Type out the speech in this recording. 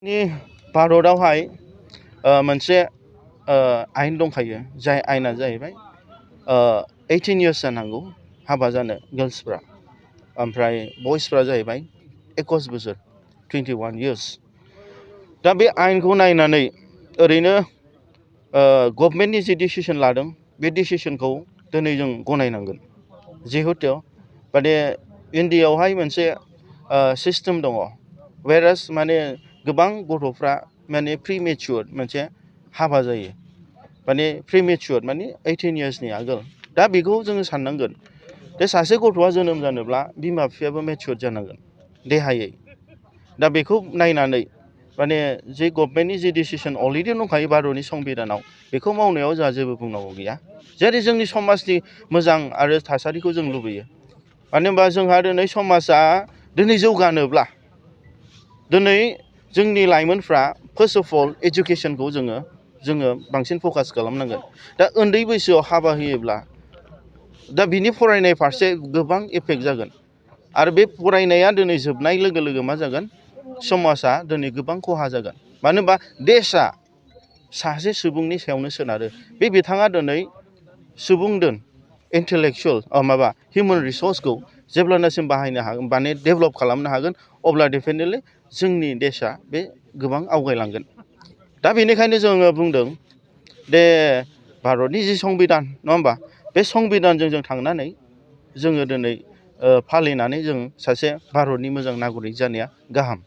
भारतआवहाय मोनसे आयेन दंखायो जाय आयेना जाहैबाय 18 इयार्स जानांगौ हाबा जानो गार्ल्सफ्रा ओमफ्राय बयसफ्रा जाहैबाय 21 बोसोर 21 इयार्स दा बे आयेनखौ नायनानै ओरैनो गभर्नमेन्टनि जे डिसिसन लादों बे डिसिसनखौ दिनै जों गनायनांगोन जिहेतु माने इन्डियायावहाय मोनसे सिस्टेम दङ वेरास माने गोबां गथ'फ्रा माने प्रिमेच्योर मोनसे हाबा जायो माने प्रिमेच्योर माने 18 इयार्सनि आगोल दा बेखौ जोङो साननांगोन दे सासे गथ'आ जोनोम जानोब्ला बिमा बिफायाबो मेच्योर जानांगोन देहायै दा बेखौ नायनानै माने जे गभर्नमेन्टनि जे डिसिसन अलरेडि दंखायो भारतनि संबिधानाव बेखौ मावनायाव जोंहा जेबो बुंनांगौ गैया जेरै जोंनि समाजनि मोजां आरो थासारिखौ जों लुबैयो मानो होनबा जोंहा दिनै समाजा दिनै जौगानोब्ला दिनै जोंनि लाइमोनफ्रा फार्स्ट अफ अल एजुकेसनखौ जोङो बांसिन फकास खालामनांगोन दा उन्दै बैसोआव हाबा होयोब्ला दा बिनि फरायनाय फारसे गोबां इफेक्ट जागोन आरो बे फरायनाया दिनै जोबनाय लोगो लोगो मा जागोन समाजा दिनै गोबां खहा जागोन मानो होनबा देशआ सासे सुबुंनि सायावनो सोनारो बे बिथाङा दिनै सुबुंदोन इन्टेलेक्सुवेल हिउमेन रिसर्सखौ जेब्लानासिम बाहायनो हागोन माने डेभेलप खालामनो हागोन अब्ला डेफिनेटलि जोंनि देशआ बे गोबां आवगायलांगोन दा बेनिखायनो जोङो बुंदों दे भारतनि जि संबिधान नङा होमबा बे संबिधानजों जों थांनानै जोङो दिनै फालिनानै जों सासे भारतनि मोजां नागरिक जानाया गाहाम।